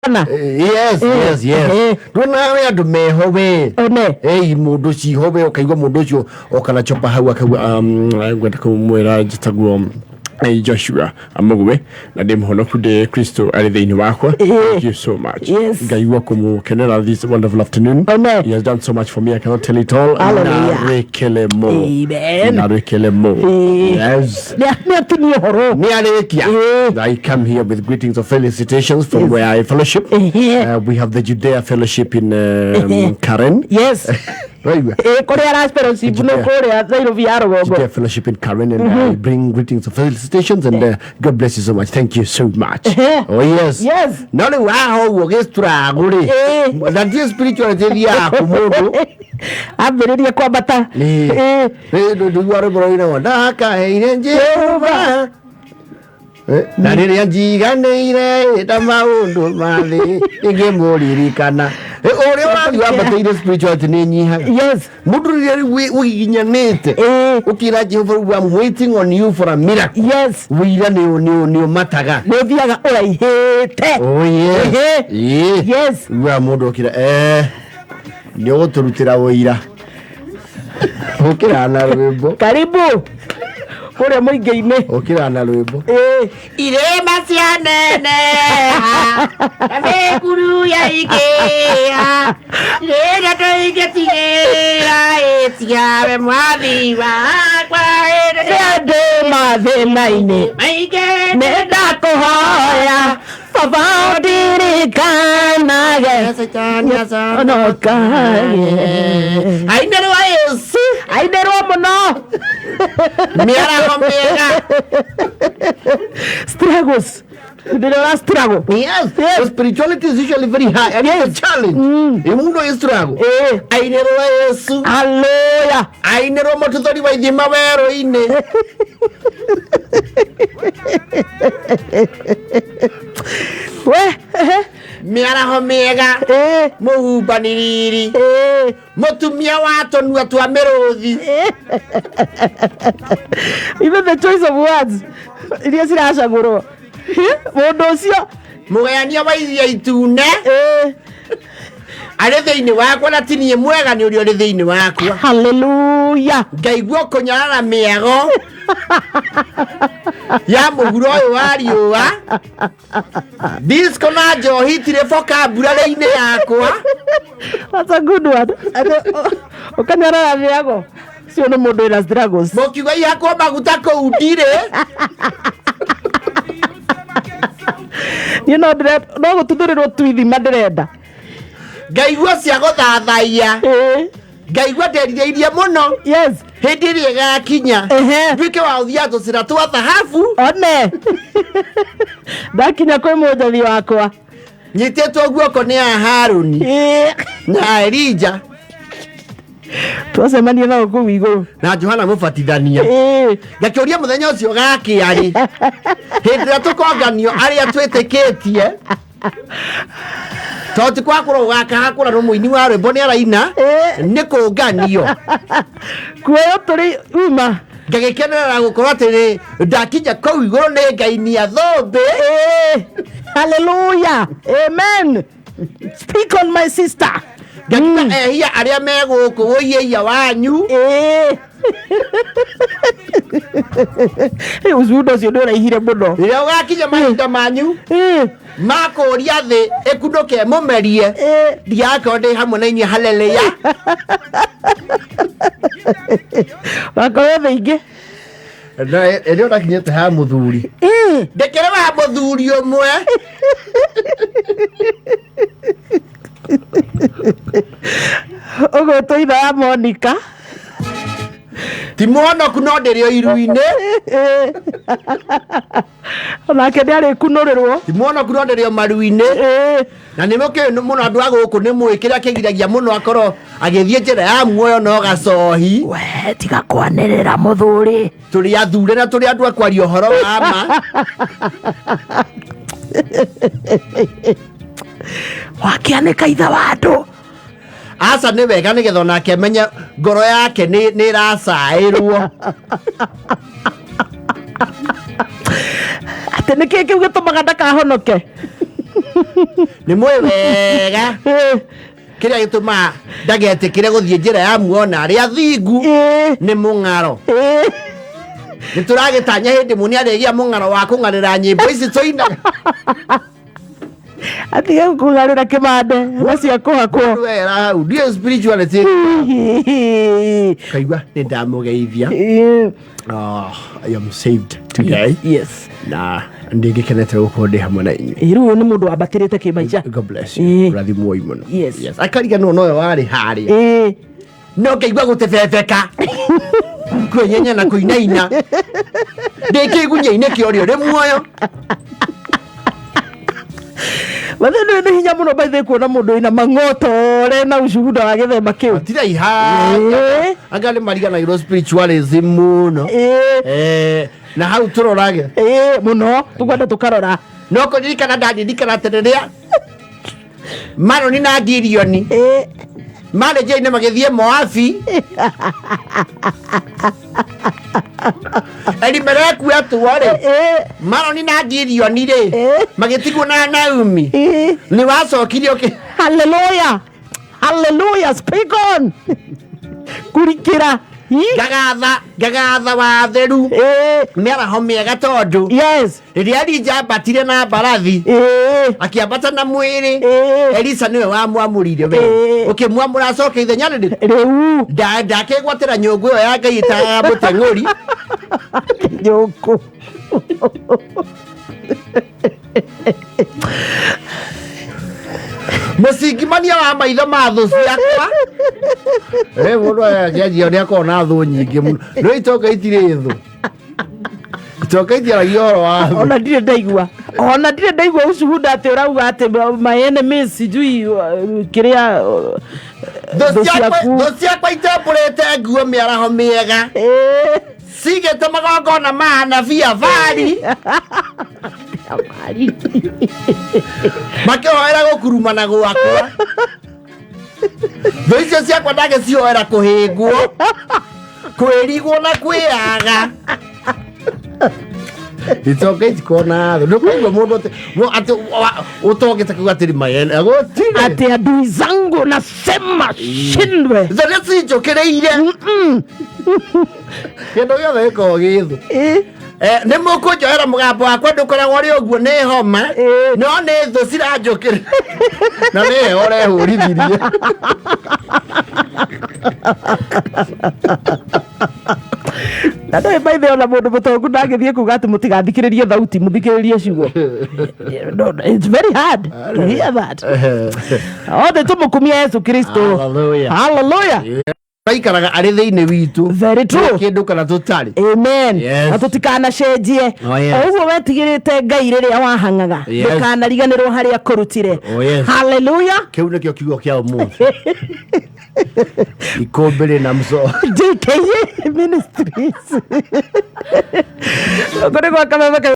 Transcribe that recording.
Kana Yes, yes. Ndona we andũ meho we. One. Ei mũndũ ciho we ũkaigua mũndũ ũcio oka na chopa hau akauga ngwenda kũmwĩra njĩtagwo Joshua Amũgwe na ndĩ mũhonoku ndĩ Kristo arĩ thĩinĩ wakwa. Thank you so much. Ngaigua kũmũkenera this wonderful afternoon. Amen. He has done so much for me, I cannot tell it all. Hallelujah. Narĩkele mo. Amen. Narĩkele mo. Yes. Nĩ atinie ũhoro. Nĩ arĩkia. I come here with greetings of felicitations from where I fellowship. We have the Judea Fellowship in Karen. Right. Kũrĩa ara fellowship nĩ kũrĩa Nairobi ya rũgongo. Judea Fellowship in Karen, and I bring greetings of felicitations, and God bless you so much. Thank you so much. Oh yes. No rĩu haha ũguo gĩcitũragũ rĩ, na ti spirituality ĩthiaga kũ mũndũ. Ambĩrĩrie kwambata. Ndũigua rwĩmbo rũinagwo ndakaheire Jehova na rĩrĩa njiganĩire ta maũndũ ma thĩ ingĩmũririkana. Ũrĩa ũrathiĩ wambatĩire spirituality nĩ nyihaga. Mũndũ rĩrĩa rĩu ũgiginyanĩte ũkĩra Jehova rĩu, I'm waiting on you for a miracle. Wĩira nĩ ũmataga. Nĩ ũthiaga ũraihĩte. Oh yes. Ehe. Ĩĩ. Ugaga mũndũ okĩra nĩ ũgũtũrutĩra ũira ũkĩra na rwĩmbo. Karibu kũrĩa mũingĩ-inĩ. Ũkĩra na rwĩmbo. Irĩma cia neneha na mĩkuru ya ikĩha rĩrĩa tũingĩtigĩra ĩtigawe mwathi wakwa. Rĩrĩa ndĩ mathĩna-inĩ maingĩ nĩ ndakũhoya baba ũndirikanage onokage. Ainĩrwo Yesu. Ainĩrwo mũno. Mĩaraho mĩega. Struggles, ndĩrĩ ũra struggle. Yes. The spirituality is usually very high and it's a challenge. Mũndũ ĩ struggle. Ainĩrwo Yesu. Haleluya. Ainĩrwo mũtuthũri wa ithima werũ-inĩ. We. Mĩaraho mĩega. Mũhumbani riri. Mũtumia wa tũnua twa mĩrũthi. Even the choice of words iria ciracagũrwo mũndũ ũcio. Mũgayania wa iria itune arĩ thĩinĩ wakwa na ti niĩ mwega nĩ ũrĩa ũrĩ thĩinĩ wakwa. Haleluya. Ngaigua kũnyarara mĩago ya mũhuro ũyũ wa riũa disco na njohi itirĩ vocabulary-inĩ yakwa. That's a good one. Ũkanyarara mĩago cio nĩ mũndũ wĩna struggles. Mũkiuga ihakwo maguta kũu ndirĩ. Niĩ no ndĩre no gũtuthũrĩrwo tu ithima ndĩrenda. Ngaigua cia gũthathaiya. Ngaigua nderirĩirie mũno hĩndĩ ĩrĩa ĩgakinya nduĩke wa gũthiaga tũcĩra twa thahabu. One ndakinya kwĩ mũnjathi wakwa. Nyitĩtwo guoko nĩ a Haruni na Elija. Twacemania nao kũu igũrũ. Na Johana Mũbatithania. Ngakĩũria mũthenya ũcio gakĩa rĩ, hĩndĩ ĩrĩa tũkonganio arĩa twĩtĩkĩtie tondũ ti kwakũra gũgakahakũra no mũini wa rwĩmbo nĩ araina nĩ kũnganio. Kuoyo tũrĩ uma. Ngagĩkenerera gũkorwo atĩ nĩ ndakinya kũu igũrũ nĩ ngainia thũmbĩ. Hallelujah. Amen. Speak on, my sister. Ngakiuga ehia arĩa me gũkũ wũiĩia wanyu. Ũcundo ũcio nĩ ũraihire mũno. Rĩrĩa ũgakinya mahinda manyu makũria thĩ ĩkunũke mũmerie ndigakorwo ndĩ hamwe na inyuĩ. Haleluya. Wakorwo thĩ ingĩ. Ĩrĩa ũrakinyĩte ha mũthuri ndĩkĩrĩ wa mũthuri ũmwe. Ũgwĩtwo ithe wa Monica. Ti mũhonoku no ndĩrĩ o iru-inĩ. Onake nĩ arĩkunũrĩrwo. Ti mũhonoku no ndĩrĩ o maru-inĩ. Na nĩ mũkĩũĩ mũno andũ a gũkũ nĩ mũĩ kĩrĩa kĩgiragia mũno akorwo agĩthiĩ njĩra ya muoyo no gacohi. We tiga kwanĩrĩra mũthuri. Tũrĩ athure na tũrĩ andũ a kwaria ũhoro wa ma. Wakĩanĩka ithe wa andũ. Aca nĩ wega nĩgetha onake amenye ngoro yake nĩ ĩracaĩrwo. Atĩ nĩkĩ kĩu gĩtũmaga ndakahonoke? Nĩ mwĩ wega kĩrĩa gĩtũmaga ndagetĩkĩre gũthiĩ njĩra ya muona arĩa thingu nĩ mũng'aro. Nĩ tũragĩtanya hĩndĩ mũni arĩgĩa mũng'aro wa kũng'arĩra nyĩmbo ici tũinaga. Atige kũgarũra kĩmande na cia kũhakwo. Wera hau ndiĩ spirituality kaigua nĩ ndamũgeithia. Oh, I am saved today. Yes. Na ndĩgĩkenete gũkorwo ndĩ hamwe na inyuĩ. Rĩu nĩ mũndũ wambatĩrĩte kĩmaica. God bless you. Rathimwoi mũno. Yes. Akariganĩrwo nowe warĩ harĩa. No ngaigua gũtebebeka kwenyenya na kũinaina ndĩ kĩgunyia-inĩ kĩa ũrĩa ũrĩ muoyo. Mathĩna nĩ hinya mũno baithe kuona mũndũ wĩna mang'otore na ucuhuda wa gĩthemba kĩu. Tira ihaya anga nĩ mariganagĩrwo spiritualism mũno. Na hau tũrorage. Mũno tũkwenda tũkarora. No kũririkana ndaririkana atĩ rĩrĩa Maroni na Girioni marĩ njĩra-inĩ magĩthiĩ Moabi, Elimeleku etuo rĩ, Maroni na Girioni rĩ magĩtigwo na Naomi, nĩ wacokire ũkĩ Hallelujah, hallelujah, speak on kurikĩra. Ngagatha watheru mĩaraho mĩega tondũ rĩrĩa Elija ambatire na mbarathi akĩambata na mwĩrĩ, Elisa nĩwe wamwamũrire we. Ũkĩmwamũra acoke ithenya rĩrĩkũ? Rĩu Ndakĩgwatĩra nyũngũ ĩyo ya Ngai ĩtaga mũteng'ũri. Nyũngũ. Mũcingimania wa maitho ma thũ ciakwa. Mũndũ angĩanjia nĩ akoragwo na thũ nyingĩ mũno. No itonga itirĩ thũ. Itonga itiaragia ũhoro wa thũ. Ona ndirĩ ndaigua, ona ndirĩ ndaigua ucuhuda atĩ ũrauga atĩ my enemies sijui kĩrĩa Thũ ciakwa itembũrĩte nguo mĩaraho mĩega. Cigĩte magongona ma anabii a Baali. Makĩhoera gũkurumana gwakwa. Thũ icio ciakwa ndagĩcihoera kũhĩngwo, kwĩrigwo na kwĩyaga. Itonga itikona thũ. Ndũkaigua mũndũ atĩ ũtongete kuga atĩrĩ mayene. Gũtirĩ. Atĩ adui zangu nasema shindwe. Thũ nĩ cinjũkĩrĩire. Kĩndũ gĩothe gĩkoragwo gĩ thũ. Nĩ mũkũnjoera mũgambo wakwa ndũkoragwo ũrĩ ũguo nĩ homa. No nĩ thũ ciranjũkĩrĩra. Na nĩ heho ũrehũrithirie. Na ndũĩ baithe ona mũndũ mũtongu ndangĩthiĩ kuga atĩ mũtigathikĩrĩrie thauti, mũthikĩrĩrie ciugo. No, no, it's very hard to hear that. Othe tũmũkumia Yesu Kristo. Hallelujah. Hallelujah. Aikaraga arĩ thĩinĩ witũ. Very true. Kĩndũ kana tũtarĩ. Amen. Yes. Na tũtikanacenjie. Oh, yes. O ũguo wetigĩrĩte Ngai rĩrĩa wahang'aga. Yes. Ndũkanariganĩrwo harĩa kũrutire. Oh, yes. Hallelujah. Kĩu nĩkĩo kiugo kĩa ũmũthĩ. Ikũmbĩ rĩna mco. JKA Ministries. Kũrĩ gwa kameme.